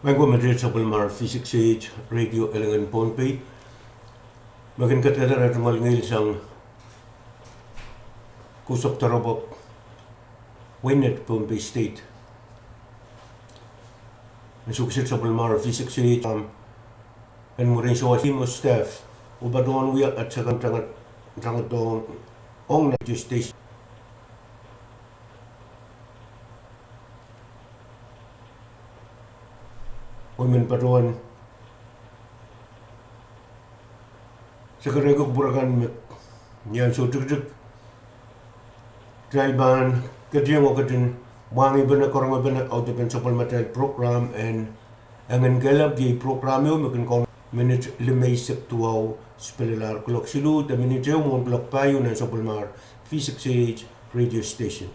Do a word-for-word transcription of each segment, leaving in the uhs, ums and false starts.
Maing ko met sapwellimar V six H Radio Elengen Pohnpei, me kin kadkadahr tungoal ngihl sang Kosok Doaropwuok, Wainet, Pohnpei State. Me suksid sapwellimar V six H, am, en mwurin sohte staff, oh patohwan wia at sakan tangat, tangat ong, ong nan radio station. Oh I men patohwan sakarehki kupwur akan me ni ansou tikitik kitail pahn ketin, oh ketin mwahngih pene, karonge pene audepen sapwellimatail program en Engen Kehlail. Iei program ehu me kin kak minit limeisek duwau sipelelahr kuloak siluh de minit ehu mwohn kuloak pahieu nan sapwellimar V six H Radio Station.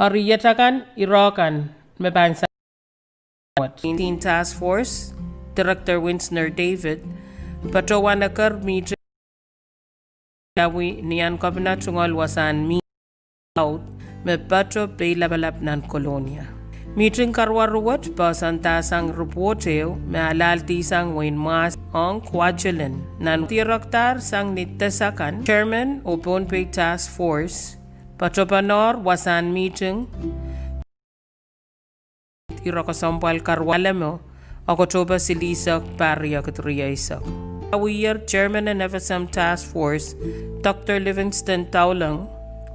Eri iet akan, ire akan me pahn sa- Task Force Director Winsner David patohwan eker mihting ni an kepina tungoal wasahn mihting me pato peilapalap nan Kolonia. Mihting karuwaru wet poahsoandahsang ripwoht ehu me alahldi sang wehin Mwahs ong Kwajalein nan dierekdahr sang ni desakan chairman oh Pohnpei Task Force patohpanohr wasahn mihting irokosempwal karuwaru me Oktohpa silihsek, pahr riekid rieisek. Wiawiher Chairman en FSM Task Force, Doctor Livingstone Taulang,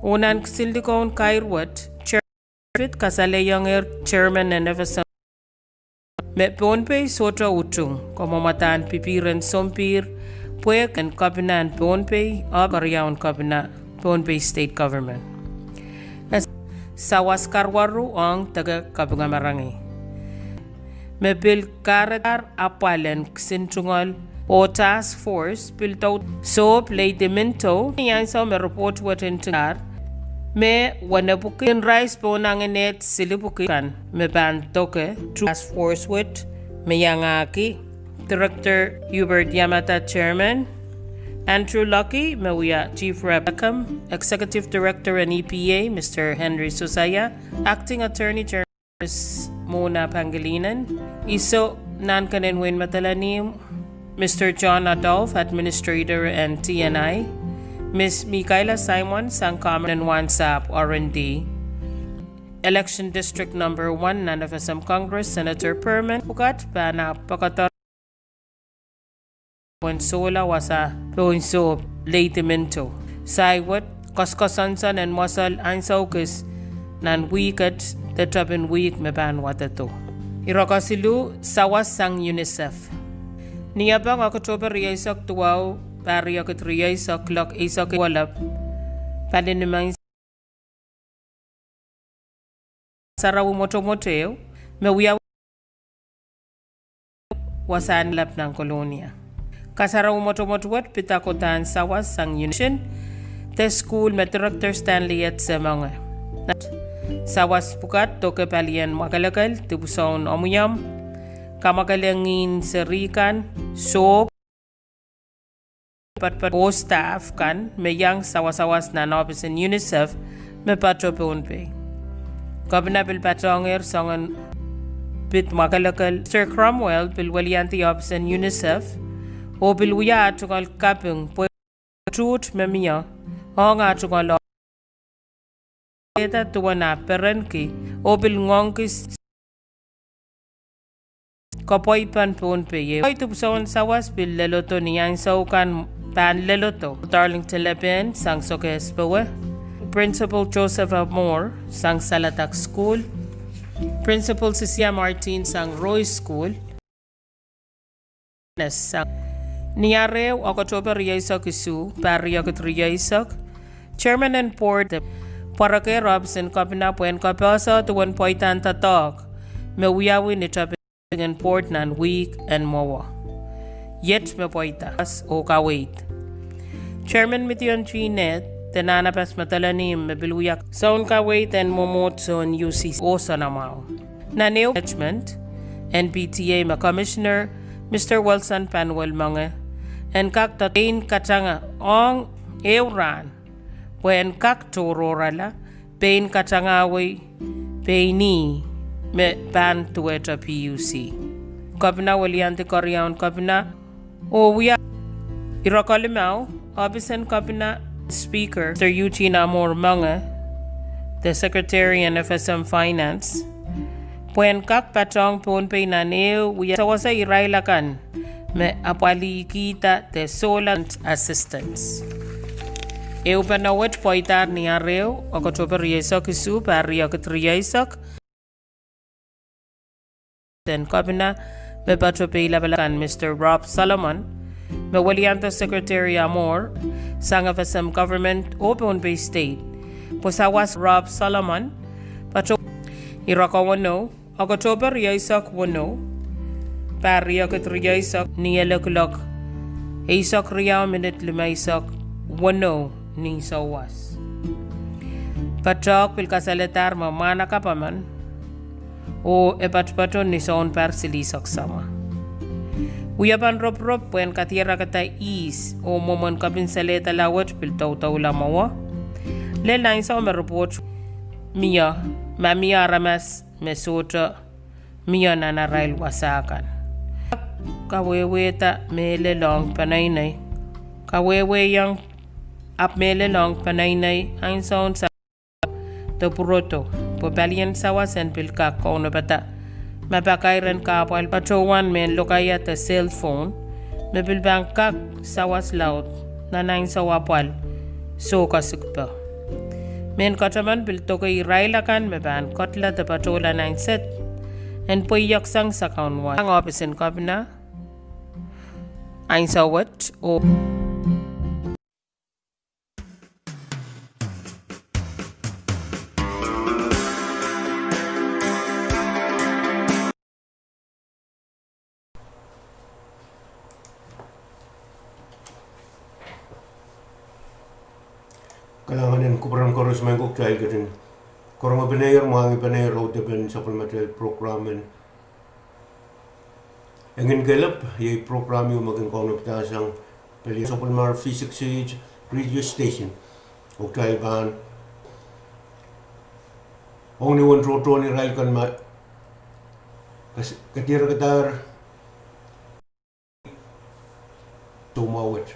oh nan kisinlikou kair wet, Chairman David kasalehiong ehr Chairman en FSM me Pohnpei sohte utung kamwomwadahn pipihr en sompihr pwehk en kepina en Pohnpei oh keriaun kepina Pohnpei State Government. E sawas karuwaru ong deke kapingamarangi me pil kahrehdahr apwal en kisin tungoal oh task force pil doud sohp Lady Minto ni ansou me ripwoht wet ntingdahr me wenepwuki rais pohn angenehd silipwuki kan me pahn doke task force wet me iangahki Director Hubert Yamada, Chairman, Andrew Lucky me wia Chief Rep, Executive Director en EPA, Mister Henry Sosaya, Acting Attorney General Miss Mona Pangilinan, iso nan kenen wein Madolenihmw, Mister John Adolf, Administrator en TNI, Miss Michaela Simon sang Commerce en Wahnsahpw R and D, Election District Number One nan FSM Congress, Senator Perman, pwukat pahn ahpw poakodohr en sohla wasa pohn sohp Lady Minto. Sai wet koaskoasoansoan en mwosol ansou kis nan wihk et de tepin wihk me pahn wadedo. Ire kesiluh, sawas sang UNICEF. Ni apwal Oktohpa rieisek duwau, pahr riekid rieisek, kuloak eisek walap, pali ni menseng sarawi mwotomwot ehu me wiawi wasahn lap nan Kolonia. Kasarawi mwotomwot wet pid kohdahn sawas sang UNICEF de sukuhl me Director Stanley Ed Semonge. Sawas pwukat doke palien mwakelekel, dipwisoun omwiomw, kamwakelehng ngihn seri kan, sohp, poadpoad oh staff kan me iang sawasawas nan ohpis en UNICEF me pato Pohnpei. Kepina pil patohngehr soangen pid mwakelekel. Mister Cromwell pil weliandi ohpis en UNICEF oh pil wia ah tungoal kaping pwe tuht me mie ong ah tungoal Eda duwen ah perenki oh pil ngoangki s- kapwaipen Pohnpei. Ehu dipwisoun sawas pil leledo ni ansou kan pahn leledo. Darlington Lepen sang Sokehs Powe. Principal Joseph Amor sang Saladak School. Principal Cecilia Martin sang Roy School. Ni arehu Oktohpe rieisek isuh, pahr riekid rieisek, Chairman en Board de pwarekehr ohpis en Kepina pwehn kapehse duwen pweidahn doadoahk me wiawi ni tepin en Board nan wihk en mwowe. Iet me pweida oh kaweid. Chairman Midion Jeanette de Nanapas Madolenihmw me pil wia sounkaweid en mwomwohdiso en U C C oh soanamwahu. Nan ehu management en P T A me Commissioner Mister Wilson Panuel Monge en kak doadoahk pein katanga ong ehu rahn pwe en kak tohrohrala pein katangawei pein ih me pahn duwehte P U C. Kepina weliandi keriaun Kepina oh wia ire kolimau, ohpis en Kepina, Speaker Mister Eugene Amor Monge, de Secretary en F S M Finance, pwehn kak patohng Pohnpei nan ehu wia sewese irail akan me apwalihkihda de solar assistance. Ehu pene wet pweidahr ni arehu Oktohpe rieisek isuh, pahr riekid rieisek, en Kepina me patohwan pei lapalap kan Mister Rob Solomon, me weliandi Secretary Amor sang F S M Government oh Pohnpei State, pwe sawas Rob Solomon, patohwan ire weneu, Oktohpe rieisek weneu, pahr riekid rieisek, ni ele kilok eisek riau minit limeisek weneu ni souwas. Patohwan pil kasaledahr me mwahnakapw emen oh e patopato ni sounpahr silihsek samwa. Wiepen ropirop pwehn kadierekda ihs oh mwomwen kepinsalehda lawet pil doudoula mwowe. Lel ansou me report mie, ma mie aramas me sohte mie nan arail wasa kan. Kawehwehda mehlel ong peneinei. Kawehwehiong ahpw mehlel ong peneinei ansoun sa de pwurodo, pwe palien sawas en pil kak kaunopada mapakair en kahpwal patohwan mehn lokaia de cell phone, me pil pahn kak sawas laud nan ansou apwal soh kesikpe. Mehn kataman pil doke irail akan me pahn ketla de patohla nan sehd en pweieksang sakau en wai. Ohpis en Kepina ansou wet oh Kalahngan en kupwuren koaros, maing ko, kitail ketin karonge peneinei, mwahngih peneinei, rehn depen sapwellimatail program en Engin Kelep, iei program ieu me kin kaunopada sang pelien sapwellimatail V six H radio station. Oh kitail pahn ong ni uwen tohtohn irail kan me kadierekadahr soumwahu wet.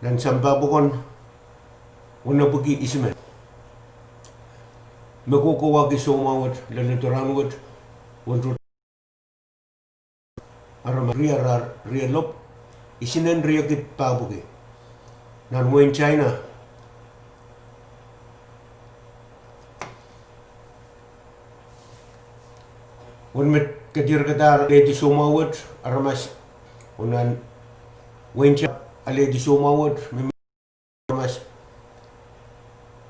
Nan sampah pokon wenepwiki isimen me kohkohwahki soumwahu wet, leledo rahn wet, uwen tohtohn aramas riarahr rielopw, isinen riekid pahpwiki. Nan wehin China, uwen me kadierekadahr alehdi soumwahu wet aramas, oh nan wehin China alehdi soumwahu wet, me aramas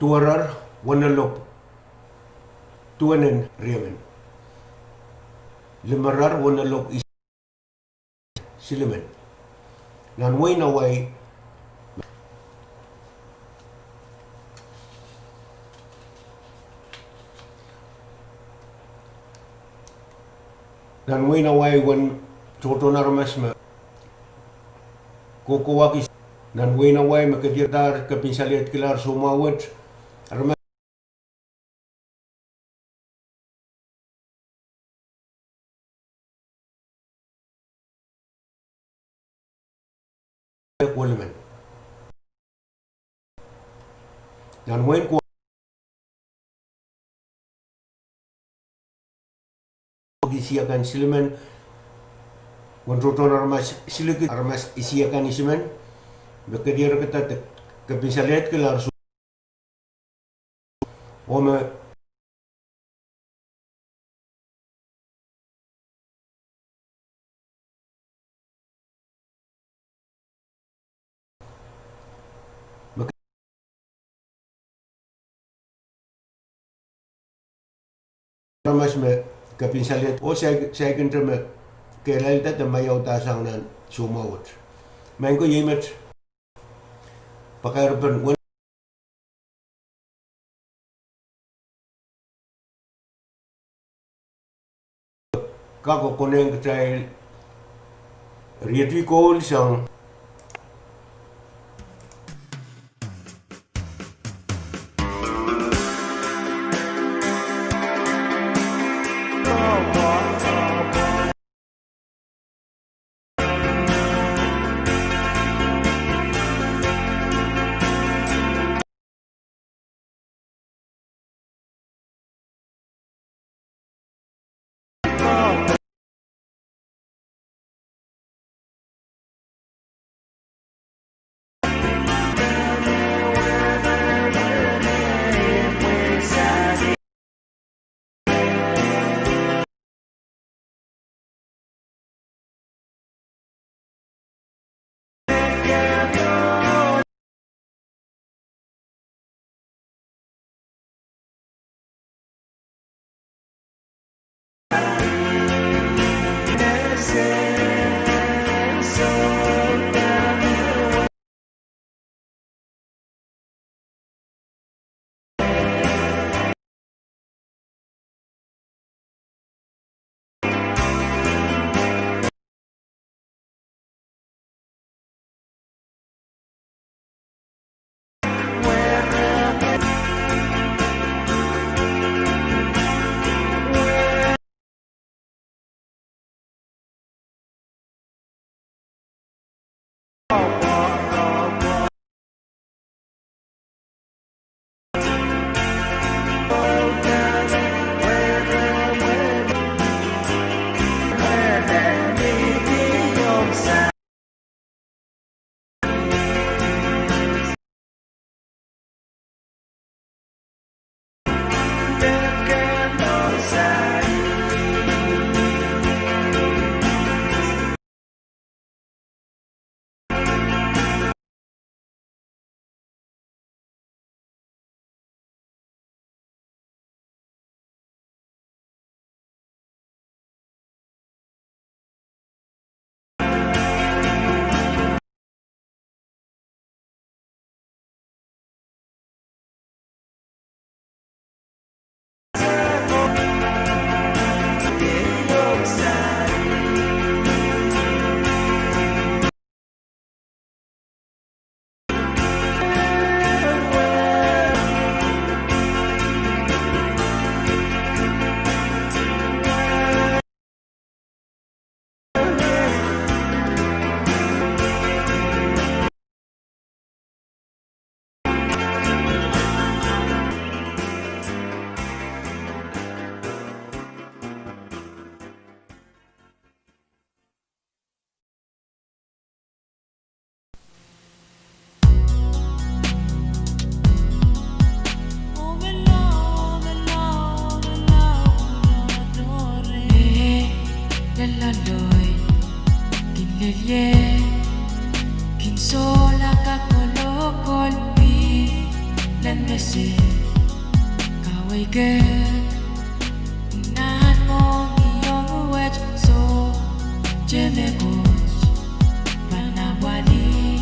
duwerar wenelopw duwenen riemen, limerar wenelopw is silimen. Nan wehin Hawaii, nan wehin Hawaii uwen tohtohn aramas me kohkohwahki, nan wehin Hawaii me kadierekadahr kepinsalehdikilahr soumwahu wet, aramas Nan wehin Guam, isiakan silimen, wen tohtohn aramas silikid aramas isiakan isimen, me kediarkada de kepin salehdkilahr soh. Oh me aramas me kepin salehdkilahr, oh saikinte me kehlailda de maiaudahsang nan soumwahu wet. Maing ko, iei met pakairpen wen kak konehng kitail riei koul sang. Kin sohla kak kolokol pil, lel mesen kaweid ket. Nan mohngiong wet soh, te me Koht pahn apwalih.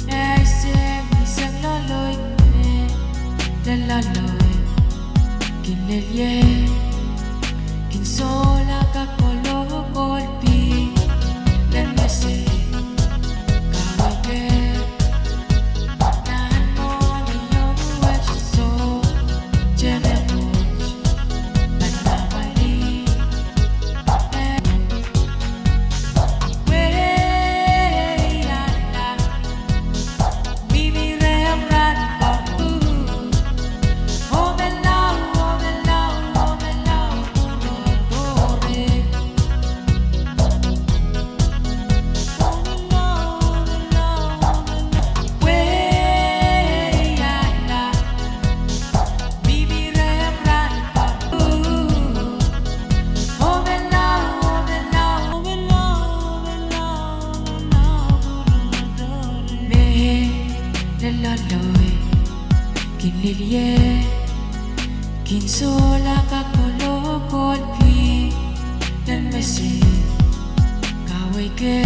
Ese ngisek loaloi me, lel loaloi kin lel ie. Kin sohla kak kolokol pil, lel mesen kaweid ket. Kin lel ie, kin sohla kak kolokol pil, len mese, kawehwe ke,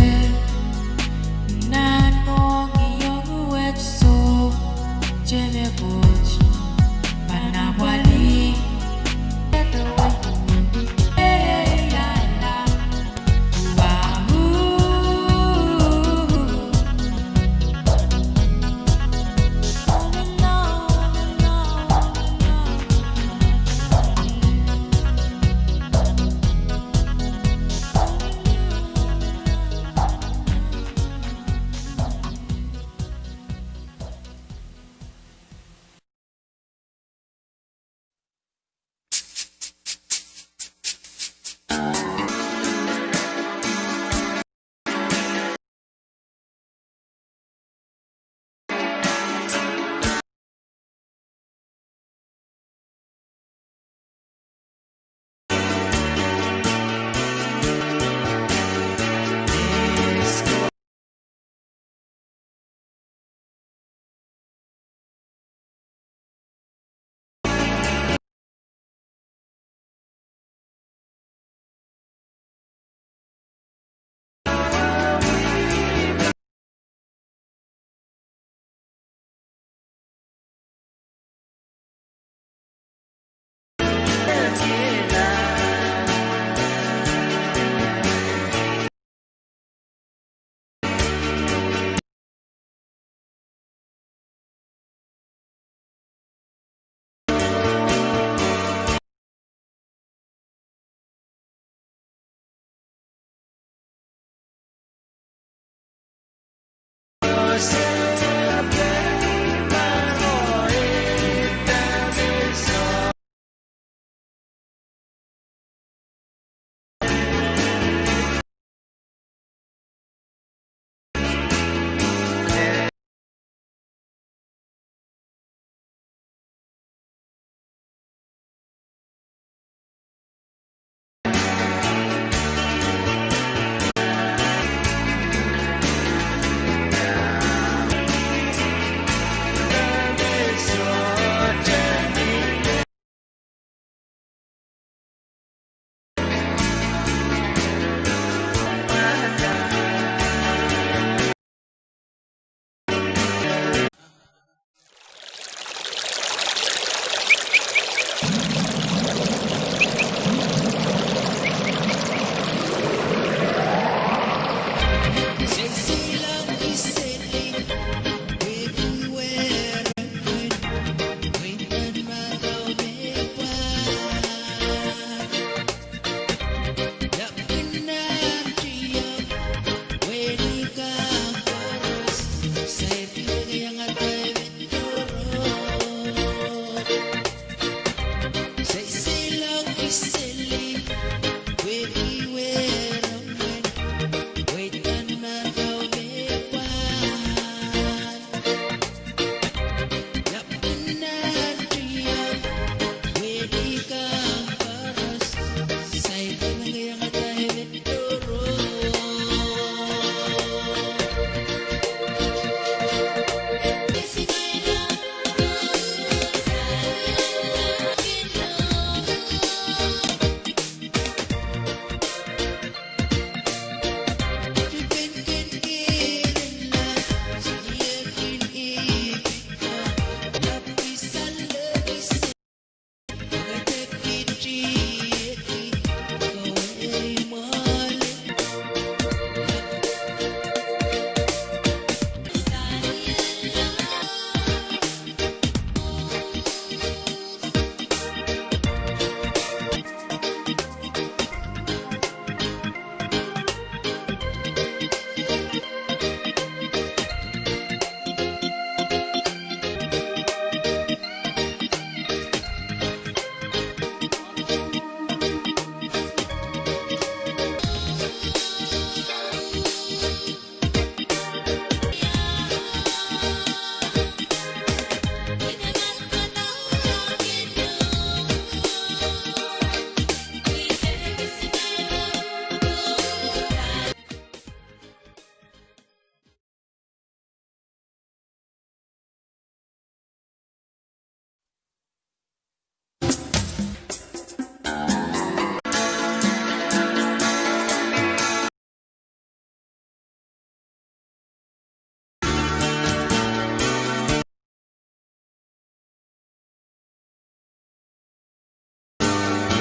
nan mohngiong wet soh, teme Koht, pahn apwalih,